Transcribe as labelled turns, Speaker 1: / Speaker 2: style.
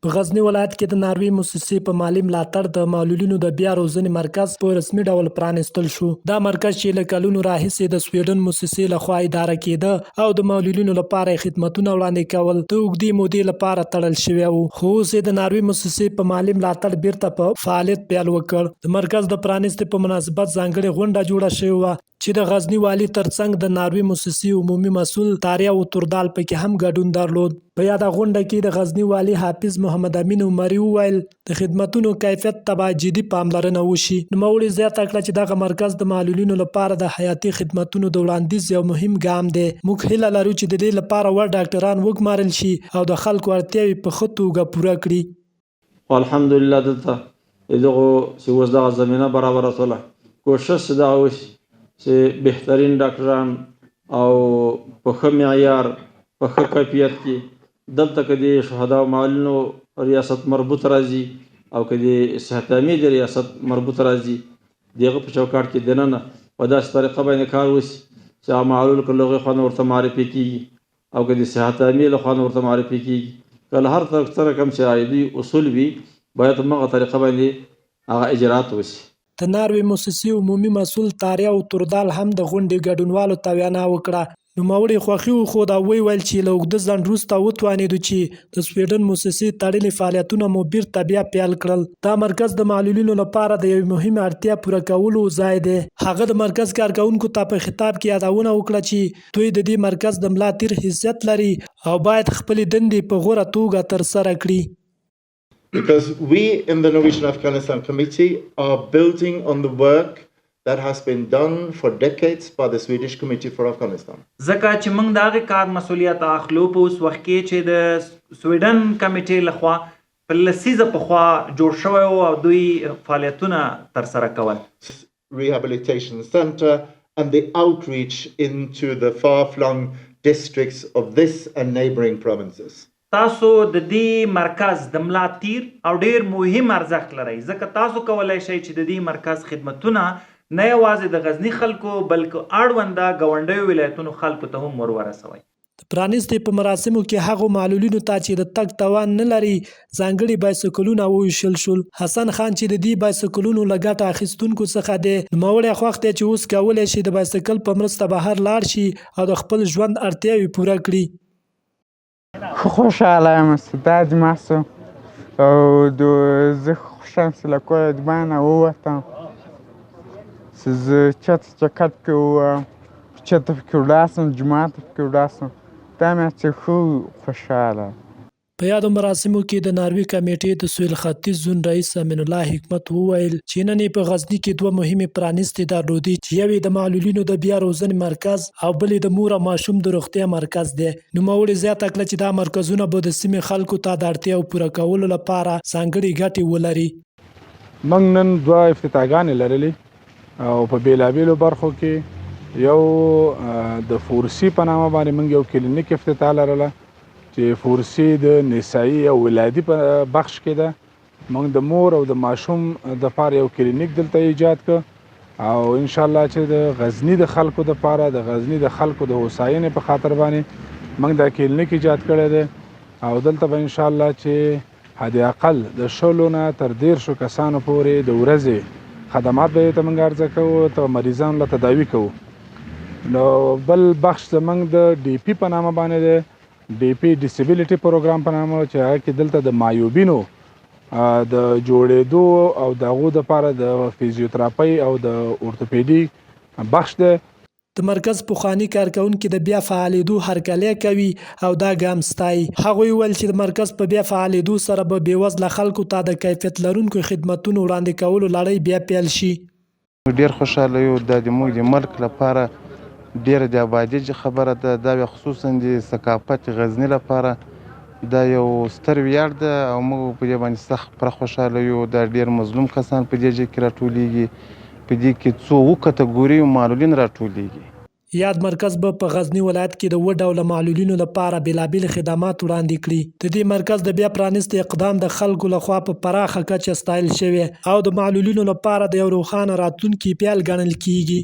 Speaker 1: په غزني ولایت کې د ناروې موسسې په مالي ملاتړ د معلولینو د بیا روزنې مرکز په رسمي ډول پرانیستل شو. دا مرکز چې له کلونو راهیسې د سویډن موسسې له خوا اداره کېده او د معلولینو لپاره یې خدمتونه وړاندې کول، د اوږدې مودې لپاره تړل شوی و، خو اوس یې د ناروې موسسې په مالي ملاتړ بیرته په فعالیت پیل وکړ. د مرکز د پرانیستې په مناسبت ځانګړې غونډه جوړه شوې وه، چې د غزني والي ترڅنګ د ناروې موسسې عمومي مسؤل تاریا اوتوردال پکې هم ګډون درلود. په یاده غونډه کې د غزني والي حافظ محمد امین عمري وویل، د خدمتونو کیفیت ته باید جدي پاملرنه وشي. نوموړي زیاته کړه چې دغه مرکز د معلولینو لپاره د حیاتي خدمتونو د وړاندیز یو مهم ګام دی. موږ هیله لرو چې د دې لپاره وړ ډاکټران وګمارل شي او د خلکو اړتیاوې په ښه توګه پوره کړي.
Speaker 2: خو الحمدلله دلته د دغو چې اوس دغه زمینه برابره شوله، کوشش چې دغه وشي چې بهترین ډاکټران او په ښه معیار، په ښه کیفیت کې دلته که د شهدا او معلولینو ریاست مربوط راځي او که د صحت عامې د ریاست مربوط راځي، د هغه په چوکاټ کې دننه په داسې طریقه باندې کار وشي چې هغه معلول که له هغې خوا نه ورته معرفي کېږي او که د صحت عامې له خوا نه ورته معرفي کېږي، که له هر څه رقم چې عایدي اصول وي، باید په همغه طریقه باندې هغه اجرات وشي.
Speaker 1: د ناروې موسسې عمومي مسؤل تاریا اوتوردال هم د غونډې ګډونوالو ته وینا وکړه. نوموړي خوښي وښوده او ویې ویل چې له اوږده ځنډ وروسته وتوانېدو چې د سویډن موسسې تړلي فعالیتونه مو بیرته بیا پیل کړل. دا مرکز د معلولینو لپاره د یوې مهمې اړتیا پوره کولو ځای دی. هغه د مرکز کارکوونکو ته په خطاب کې یادونه وکړه چې دوی د دې مرکز د ملا تیر حیثیت لري او باید خپلې دندې په غوره توګه ترسره کړي.
Speaker 3: Because we in the Norwegian Afghanistan Committee are building on the work that has been done for decades by the Swedish Committee for Afghanistan.
Speaker 4: ځکه چې موږ د هغې کار مسولیت اخلو په اوس وخت کې چې د سویډن کمیټې لخوا په لسیزه پخوا جوړ شوی و او دوی فعالیتونه ترسره کول.
Speaker 3: Rehabilitation Center and the outreach into the far-flung districts of this and neighboring provinces.
Speaker 4: تاسو د دې مرکز د ملا تیر او ډیر مهم ارزښت لرئ، ځکه تاسو کولای شئ چې د دې مرکز خدمتونه نه یوازې د غزني خلکو بلکې اړونده ګاونډیو ولایتونو خلکو ته هم ور ورسوئ.
Speaker 1: د پرانیستې په مراسمو کې هغو معلولینو ته چې د تګ توان نه لري، ځانګړي بایسکلونه وویشل شول. حسن خان چې د دې بایسکلونو له ګټه اخیستونکو څخه دی، نوموړی خوښ دی چې اوس کولی شي د بایسکل په مرسته بهر لاړ شي او د خپل ژوند اړتیاوې پوره کړي.
Speaker 5: ښه خوشحاله یم چې دا دې ما شو او زه ښه خوښ یم چې له کوره دباندې ووتم، چې زه چېرته چکر پکې ووهم، چېرته پکې ولاړ شم، جومات ته پکې ولاړ شم، دا مې چې ښه خوشحاله یم.
Speaker 1: په یادو مراسمو کې د ناروې کمېټې د سویل ختیځ زون رئیس امین الله حکمت وویل چې نن یې په غزني کې دوه مهمې پرانیستې درلودې چې یو یې د معلولینو د بیا روزنې مرکز او بل یې د مور او ماشوم د روغتیا مرکز دی. نوموړي زیاته کړه چې دا مرکزونه به د سیمې خلکو ته د اړتیاوو پوره کولو لپاره ځانګړې ګټې ولري.
Speaker 6: موږ نن دوه افتتاحګانې لرلې او په بیلابیلو برخو کې، یو د فورسی په نامه باندې موږ یو کلینیک افتتاح لرله چې فورسی د نسایي او ولادي په بخش کې ده. موږ د مور او د ماشوم د پاره یو کلینیک دلته ایجاد کړ او ان شاء الله چې د غزنی د خلکو د پاره، د غزنی د خلکو د هوساینې په خاطر باندې موږ دا کلینیک ایجاد کړی دی او دلته به ان شاء الله چې حد اقل د 20 نه تر 30 کسانو پورې د ورځې خدمات به ته موږ عرضه کوو، ته مریضانو له تداوي کوو. نو بل بخش زمونږ د ډي پي په نامه باندې دی، ډي پي ډیسیبিলিټي پروګرام په نامه، چې هغه کې دلته د معیوبینو د جوړېدو او د هغو دپاره د فزیوتراپۍ او د اورتوپیډي بخش دی.
Speaker 1: د مرکز پخواني کارکوونکي د بیا فعالېدو هرکلی کوي او دا ګام ستایي. هغوی وویل چې د مرکز په بیا فعالېدو سره به بېوزله خلکو ته د کیفیت لرونکو خدمتونو وړاندې کولو لړۍ بیا پیل شي.
Speaker 7: موږ ډېر خوشحاله یو، دا د موږ د ملک لپاره ډېره د ابادي خبره ده، دا بیا خصوصا د ثقافت غزني لپاره دا یو ستر ویاړ ده او موږ په دې باندې سخت پوره خوشحاله یو. دا ډېر مظلوم کسان په دې ځای کې راټولېږي، په دې کې څو اوو کتګوریو معلولین راټولېږي.
Speaker 1: یاد مرکز به په غزني ولایت کې د اووه ډوله معلولینو لپاره بېلابېل خدمات وړاندې کړي. د دې مرکز د بیا پرانیستې اقدام د خلکو له خوا په پراخه کچه ستایل شوی او د معلولینو لپاره د یو روښانه راتلونکي پیل ګڼل کېږي.